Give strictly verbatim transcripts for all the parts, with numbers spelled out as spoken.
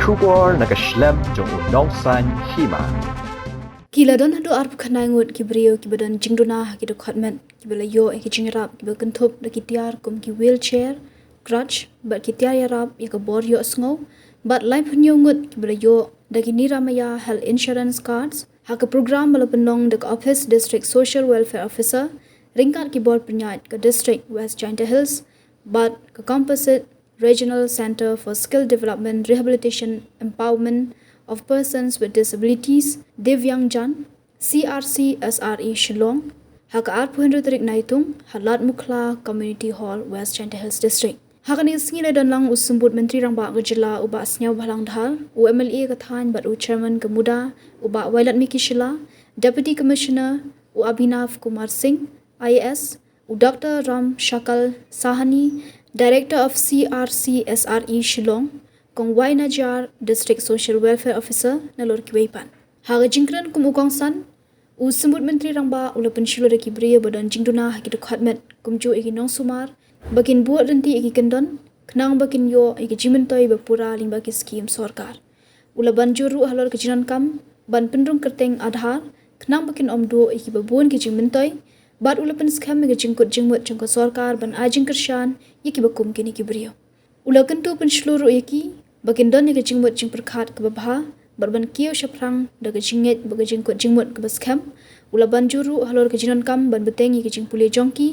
Khubor na ka shlem jong u Nongsaiñ Hima. Ki la don haduh arphew khyndai ngut ki briew kiba don jingduna ha ki dkhot met kiba la ïoh ïa ki jingïarap kiba kynthup da ki tiar kum ki wheelchair, crutch, bad ki tiar ïarap ïa ka bor ïohsngew, bad laiphew hynñiew ngut kiba la ïoh da ki Niramaya Health Insurance Cards, ha ka program ba la pynlong da ka Office District Social Welfare Officer, ryngkat ki bor pynïaid ka District West Jaintia Hills, bad ka Composite Regional Centre for Skill Development Rehabilitation Empowerment of Persons with Disabilities, Divyangjan, C R C S R E Shillong, ha ka arphew hynriew tarik Naitung, ha Ladmukhla Community Hall, West Jaintia Hills District. Ha kane ka sngi la don lang u Symbud Myntri Rangbah ka jylla u Bah Sniawbhalang Dhar, u M L A ka thaiñ bad u Chairman ka MUDA, u Bah Wailadmiki Shylla, Deputy Commissioner u Abhinav Kumar Singh, I A S, u Doctor Ram Shakal Sahani, Director of C R C S R E Shillong, Kong Y Najiar, District Social Welfare Officer, nalor kiwei pat. Ha ka jingkren kum u kongsan, u Symbud Myntri Rangbah u la pynshlur ïa ki briew ba don jingduna ha ki dkhot met, kumjuh ïa ki nongsumar, ba kin bud ryntih ïa ki kyndon, khnang ba kin ïoh ïa ki jingmyntoi ba pura lyngba ki skhim sorkar. U la ban jur ruh halor ka jingdonkam ban pynrung kyrteng Aadhaar, khnang ba kin ym duh ïa kiba bun ki jingmyntoi, bad u la pynskhem ïa ka jingkut jingmut jong ka sorkar ban ai jingkyrshan ïa kiba kum kine ki briew. U la kyntu pynshlur ruh ïa ki ba kin don ïa ka jingmut jingpyrkhat kaba bha, bad ban kiew shaphrang da ka jingngeit bad ka jingkut jingmut kaba skhem. U la ban jur ruh halor ka jingdonkam ban bteng ïa ka jingpule jong ki,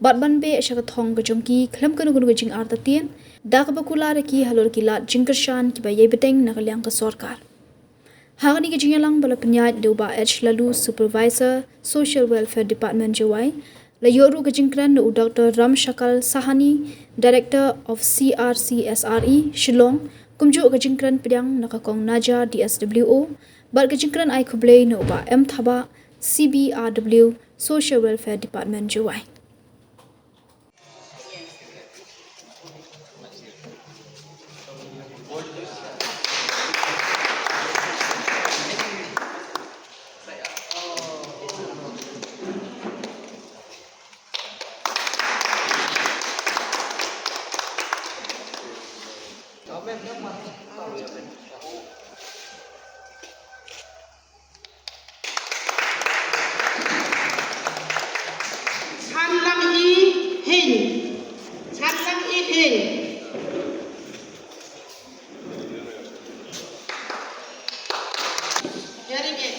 bad ban beh sha ka thong ka jong ki khlem kano kano ka jingartatien, da kaba kular ïa ki halor ki lad jingkyrshan kiba ïai bteng na ka liang ka sorkar. Ha kane ka jingïalang ba la pynïaid da u Bah H Laloo, Supervisor, Social Welfare Department, Jowai, la ïoh ruh ka jingkren na u Doctor Ram Shakal Sahani, Director of C R C S R E, Shillong, kumjuh ka jingkren pdiang na ka Kong Najiar, D S W O, bad ka jingkren ai khublei na u Bah M Thabah, C B R W, Social Welfare Department, Jowai. Chan lang i hin. Chan lang i hin. Very good.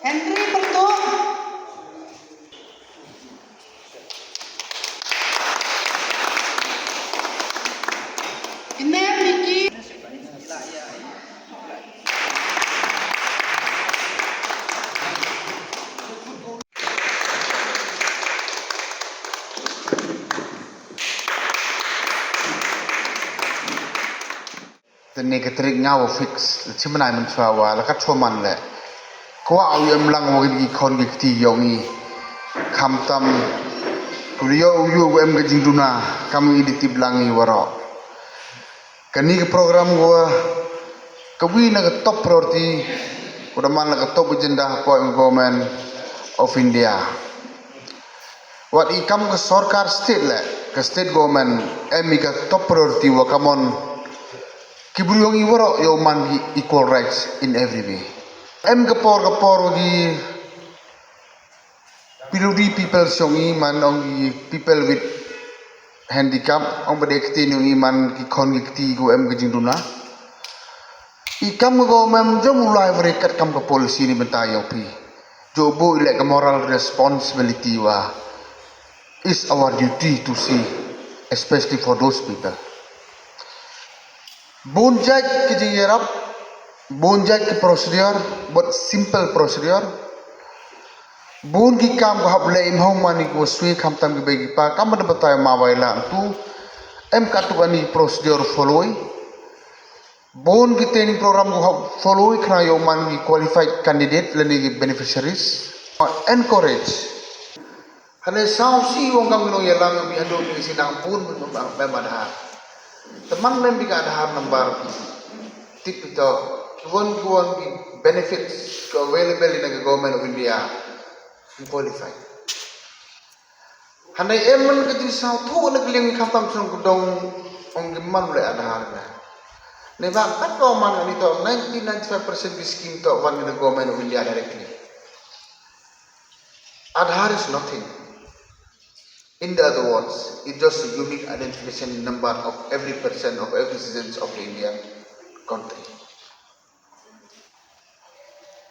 Henry Pertuk. Knem Niki. Te ne ka tarik nga wa fix, la chim nai mynshuwa wa la kat shuwa man le. Kwah u ïa em lang wa ki khon ki kti yong i. Khamtam, ku ïoh u ïoh u em ka jingduna, kam i di tip lang i waroh. Kani ka program wa, ka wi na ka top priority, ku da man la ka top agenda hapoh Government of India. Wat i kam ka sorkar state le, ka state government, em i ka top priority wa kamon ki briew yong i waroh yow man ki equal rights in every way. Em ka por ka por wa ki P W D people yong i man ong ki people with handicap, ong ba dei kti yong i man ki khon ki kti ku em ka jingduna. I kam ka government jong u lai wa kat kam ka policy ni bynta yong phi. Jo bo i le ka moral responsibility wa is our duty to see, especially for those people. Bun jait ki jingïarap, bun jait ki procedure, but simple procedure. Bun ki kam ka hap le im hong mani ko swi khamtam ki bai ki pa kam da batai ma bai la tu. Em ka tu ani procedure follow. Bun ki training program ko hap follow khna yow man ki qualified candidate lane ki beneficiaries. Encourage. Hane saw si wong kam nong yalam bi hadu bi si nang pun bi mem Aadhaar. Teman mem bi ka Aadhaar number. Tip ito kiwon kiwon bi benefits ko available in the government of India. Qualify. Hane em man ka jing saw thu na kliang kam tam song dong ong ki man le Aadhaar na. Ne ba kat ko man ni to ninety ninety-five percent bi scheme to one in the government of India directly. Aadhaar is nothing. In the other words, it's just a unique identification number of every person, of every citizens of the Indian country.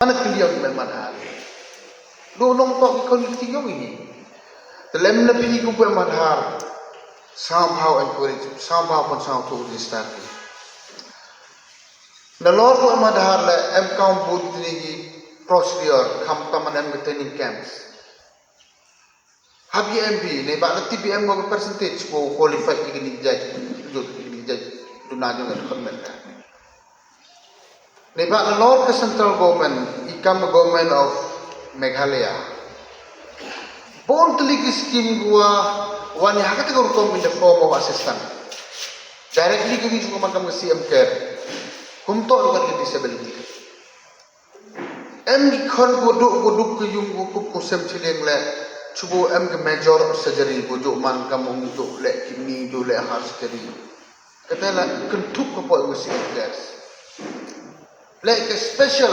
Ana kliang me Aadhaar. Lo nong tok ikon kliang ini. Telem na pi ku be Aadhaar. Somehow encourage, somehow pun somehow to register. Na lor ku Aadhaar le em kaum bun tini ki procedure kam taman em training camps. Hab ye M P ne ba na T P M mo percentage ko qualify ki ni jai jut ni jai duna jong ka khon men ka. Ne ba na lor ka central government i kam government of Meghalaya. Bon tili ki scheme gua wan ya ka rukom in the form of assistance. Directly ki ni jung man kam C M care. Kum to ka disability. Em ki khon ko duk ko duk ko yung ko kup ko sem chileng le. Chubo em ki major surgery ko jo man kam ung jo le kidney jo le heart surgery. Kata la kentuk ko poi ko si gas. Le ke special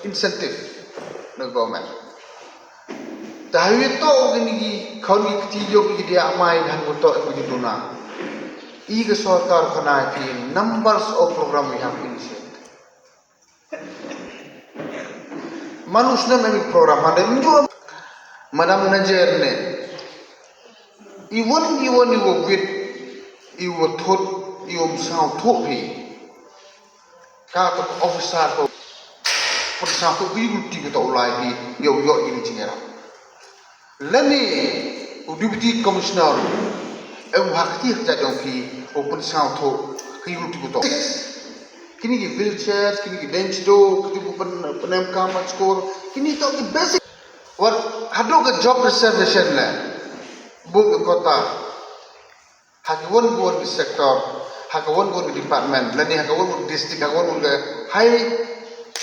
incentive na government. Tahui to kini ki khon ki kti jo ki dia mai han ko to ko jituna. I ke sorkar khana ki numbers of program we have initiated. Manu snem em program hande mju Madam Najer ne. Iwon iwon iwo wit iwo thot iwo msang thot hi. Ka to officer ko pun sang thot bi guti ko to ulai hi yo yo ini jingera. Lane u deputy commissioner em hak ti hak jadong phi u pun sang tho ki u tu to. Kini ki wheelchairs, kini ki bench do, kini ki pun pun em kam skor, kini to ki basic. Wat hadu ka job reservation le bu ka kota. Ha ka won won ki sector, ha ka won won ki department, lane ha ka won won district, ha ka won won ka high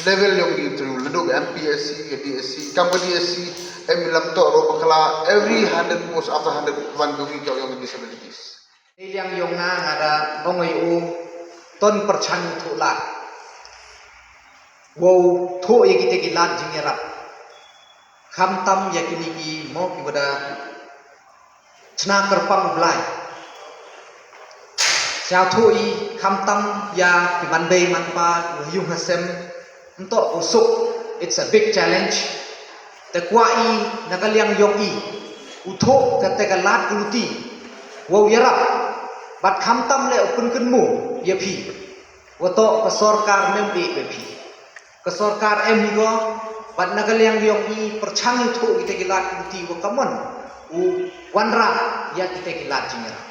level yong ki interview, ladu ka M P S C, ka D S C, kam ka D S C, em lam to ro bakla, every hundred post after hundred wan ka wi ka yong disabilities. Ni liang yong nga nga da ong ai u ton perchan thu la. Wow thu ya kita ki lad jing yarap. Khamtam ya kini ki mo ki wada chna kyrpang u Blai. Sha thu i khamtam ya ki man bei man pa u yung hasem nto u suk. It's a big challenge. Te kwa i na ka liang yong i u thu ka te ka lad u ti. Wow yarap. Bat khamtam le u pun kynmu ya phi. Wa to ka sorkar mem e be phi. Ka sorkar em hi go, bad na ka liang yong i perchang i thu kita ki lad kumti wa kamon u wanrah ya kita ki lad jingyarap.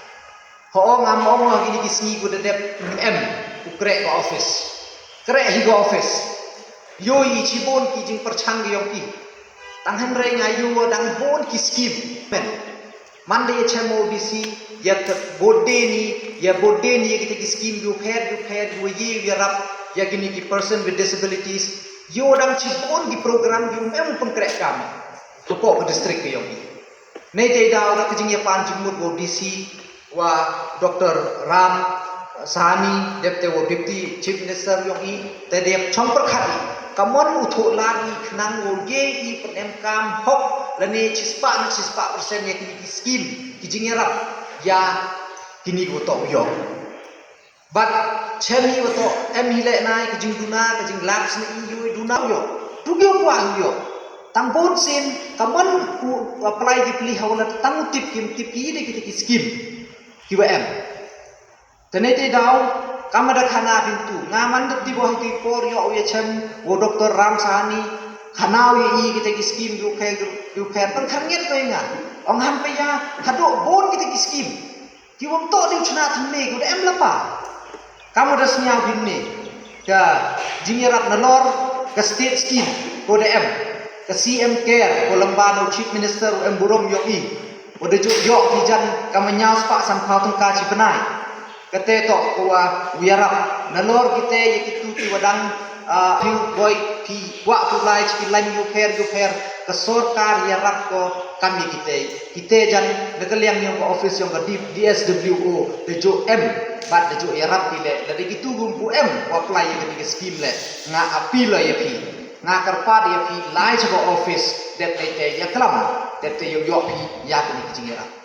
Ho ong am ong ha kini ki sngi ku da dep em u krek ka office. Krek hi ka office. Yo i chibon ki jing perchang ki yong ki. Tang hynrei nga yo dang bon ki scheme. Men. Man da ya chem O B C ya ka bode ni ya bode ni ya kita ki scheme yu pher yu pher yu ye yu rap ya kini ki person with disabilities. Yu dang chibun ki program yu em pun krek kam. Hapoh ka district ka yong i. Nei te daw da ka jingyapan jingmut wa D C wa Doctor Ram Sahani dep te wa Deputy Chief Minister yong i te dep chong perkhat i. Kamon u thoh lad i khnang wa ye i pun em kam hok lane chispah na chispah persen ya kini ki scheme ki jingyarap ya kini ki wa toh u yong. Bad chem i wa toh em hi leh nai ka jingduna ka jinglap sni i yoi duna u yong. Tu ki wa kwah u yong. Tang bun sin kamon u apply ki pli hawla tang u tip kim tip ki de ki de ki scheme ki wa em. Te nei te daw kam da khana bintu nga man da ti bo hi ki por yo u ya chem wo Doctor Ram Sahani khana u ya i ki te ki scheme yu khe yu khe tang khan nget ko nga ong ham pe ya hadu bon ki te ki scheme ki wam to di chna thanne ku da em la pa. Kam da snya binne ka jingyarap na lor ka state scheme ko da em. Ka C M Care ko lamba na u Chief Minister u em burom ïoh i. Wa da ju ïoh ki jan ka ma hynñiew spah san phew tyngka chi bnai. Kate toh ko wa u ïarap nalor kite ïa kitu ki wa dang, ah, phi woi phi kwah phi lai chi ki lain ïu pher ïu pher ka sorkar ïarap ko kam ïa kite. Kite jan na ka liang ïong ka office ïong ka D-, D S W O da ju em bad da ju ïarap ki leh. Da kitu gum pu em wa apply ïa kane ka scheme leh. Nga appeal ïa phi. Nga kyrpad ïa phi lai cha ka office dep te te ïa klam dep te ïoh ïoh phi ïa kane ka jingïarap.